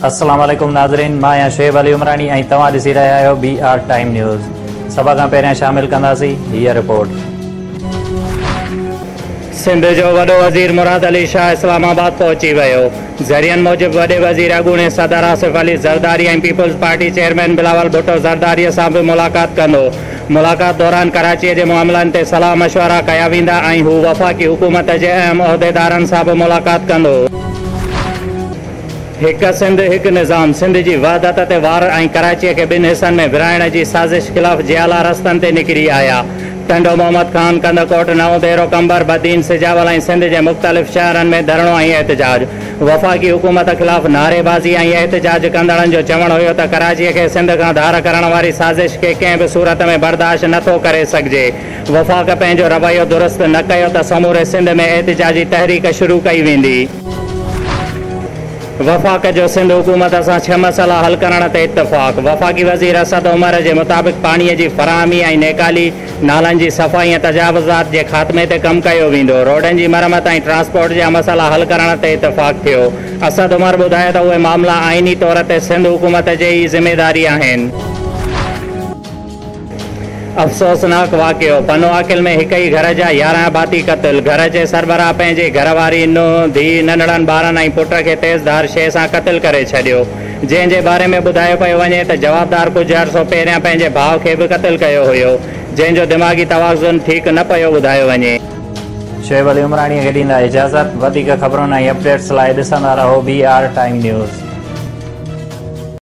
السلام عليڪم ناظرين مان آهيان شعيب علي عمراڻي ۽ توهان ڏسي رهيا آهيو بي آر ٽائيم نيوز سڀ کان پهريان شامل ڪنداسين هيء رپورٽ. سنڌ جو وڏو وزير مراد علي شاهه اسلام آباد پهچي ويو. ذريعن موجب وڏي وزير اڳوڻي صدر Asif Ali Zardari ۽ Peoples Party chairman Bilawal Bhutto Zardari سان به ملاقات ڪندو. ملاقات دوران ڪراچي جي معاملن تي صلاح مشورا ڪيا ويندا ۽ هو وفاقي حڪومت جي اهم عهديدارن سان به ملاقات ڪندو. هڪ سنڌ هڪ نظام، سنڌ جي وحدت تي وار ۽ ڪراچيء کي ٻن حصن ۾ ورهائڻ جي سازش خلاف جيالا رستن تي نڪري آيا. ٽنڊو محمد خان، ڪنڌڪوٽ، نئون ديرو، قمبر، بدين، سجاول ۽ سنڌ جي مختلف شهرن ۾ ڌرڻو ۽ احتجاج. وفاقي حڪومت خلاف نعريبازي ۽ احتجاج ڪندڙن جو چوڻ هيو ته ڪراچيء کي سنڌ کان ڌار ڪرڻ واري سازش کي ڪنهن به صورت ۾ برداشت نه ٿو ڪري سگهجي. وفاق پنهنجو رويو درست نه ڪيو ته سموري سنڌ ۾ احتجاجي تحريڪ شروع ڪئي ويندي. وفاق جو سنڌ حڪومت سان ڇهه مسئلا حل ڪرڻ تي اتفاق، وفاقي وزير اسد عمر جي مطابق پاڻي جي فراهمي ۽ نيڪالي، نالن جي صفائي ۽ تجاوزات جي خاتمي تي ڪم ڪيو ويندو، روڊن جي مرمت ۽ ٽرانسپورٽ جا مسئلا حل ڪرڻ تي اتفاق ٿيو. اسد عمر ٻڌايو ته اهي معاملا آئيني طور تي سنڌ حڪومت جي ئي ذميواري آهن. افسوسناڪ واقعو، پنوعاقل ۾ هڪ ئي گهر جا 11 ڀاتي قتل، گهر جي سربراهه پنهنجي گهر واري، نونهن، ڌيء، ننڍڙن ٻارن ۽ پٽ کي تيز ڌار شيء سان قتل ڪري ڇڏيو، جنهن جي باري ۾ ٻڌايو پيو وڃي ته جوابدار ڪجهه عرصو پهريان پنهنجي ڀاء کي به قتل ڪيو هيو، جنهن جو دماغي توازن ٺيڪ نه پيو ٻڌايو وڃي. شعيب علي عمراڻي کي ڏيندا اجازت، وڌيڪ خبرن ۽ اپڊيٽس لاء ڏسندا رهو بي آر ٽائيم نيوز.